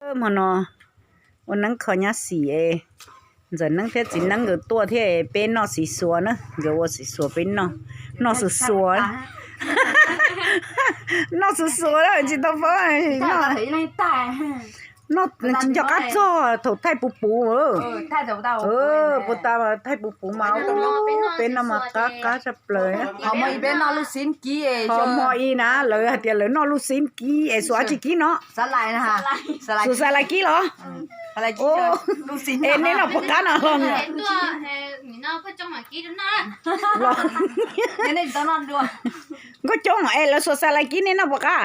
Hmo no ua neeb kho nyab xim es Ntxawm Neeb thiab Txiv Neeb nkawd tuaj thiab peb noj xiv xuas na, nkawd ua xiv xuas peb noj, noj xuas xuas, noj xuas xuas tsis tau paub, noj tsis nco qab txog thaum thaij puv puv, puag ta thaij puv puv mas peb noj mas qab qab tshaj plaws. Hmo ib na lawv hais tias lawv noj lub xib kib es xuas dab tsi kib no, xuas xas lais kib los? Es nej noj puas qab no los? Nkauj Coob, es lawv xuas xas lais kib nej noj puas qab?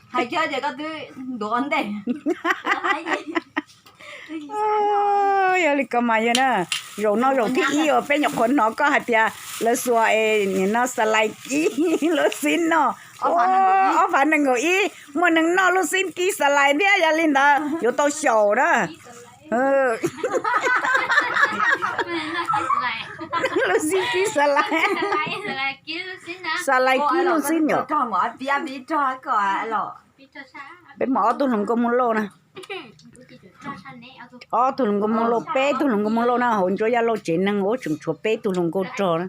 Hais kiag tias koj twb ntuav ua ntej. Yog li ko mas yog na, zaum no zaum thib ib uas peb nyuam qhuav hnov koj hais tias lawv xuas es nim no xas lais kib lub xib noj. Ob phav nees nkaum ib muaj neeg noj lub xib kib xas lais thiab, yog li ntawd yuav tau xyaum na. Lub xib kib xas lais, xas lais kib lub xib nyom. Peb muaj ob tug hluas nkauj Hmoob Lauj na. Ob tug hluas nkauj Hmoob Lauj, peb tug hluas nkauj Hmoob Lauj na, hauv Ntsuab Yaj Lauj tsev neeg ua tseem tshuav peb tug hluas nkauj rog na.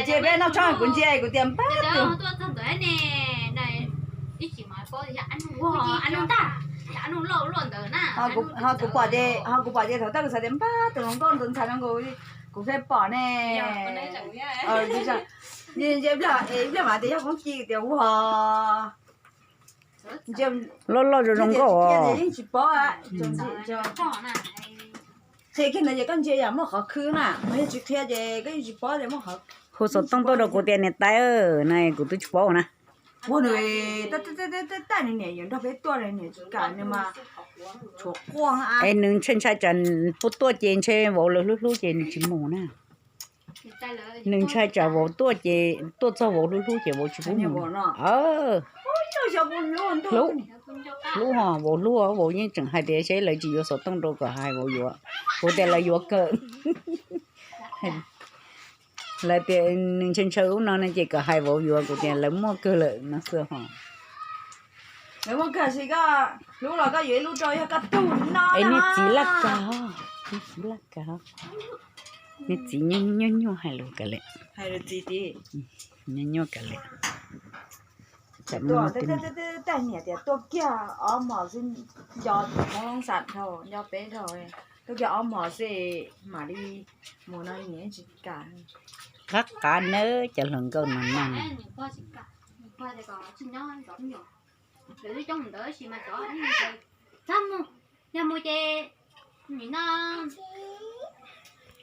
Ces peb noj tshoob kuv ntsia kuv tias npab tus. Ho kuv pom ces, ho kuv pom ces thaum ntawd kuv xav tias npab tus hluas nkauj tus ntxhais no nkaus kuv thiaj pom ne. Ib pliag mas tias yog Hmoob Ci tias ua loj loj zoo zoo nkauj os. Yeej tsis paub. Qhia kiag ntawd ces koj ntsia yam muaj qhov khwb na, mas yog tsis qhia ces koj yeej tsis paub tias muaj qhov. Hu xov tooj tuaj rau kuv tias niam tais na, kuv twb tsis paub na. Ua nws, tais nws niam yuav nrog peb tuaj nws niam tsis kam nws mas tshuav quaj. Es nws ntshai ntshai tsam pub tuaj ces ntshe vauv lawv hlub hlub ces nws tsis mus na. Nws ntshai tsam vauv tuaj ces tuaj txog vauv hlub hlub ces vauv tsis pub mus. Hlub, hlub ho vauv hlub, vauv yeej tseem hais tias seb lawv tsis yuav xov tooj rau kom hais vauv yuav. Kuv tias lawv yuav kawg. Lawv tias nws ntshaw ntshaw ub no ne ces kom hais vauv yuav, kuv tias lawv muaj kawg lawm no xwb ho. Lawv muaj kawg si koj hlub los koj yuav ib lub rau yog koj tug no. Es niag txiv laj kag, niag txiv laj kag, niag txiv nyuaj nyuaj hais lus kav liam. Nyuaj nyuaj kav liam. Tais niam tias tuaj kiag ob hmos xwb, nco Hmoob Loob Xam dhau, nco peb dhau, tuaj kiag ob hmos xwb mam li mus no niam tsis kam. Qab qab nawb cov hluas nkauj no no. Yog mus ces nim no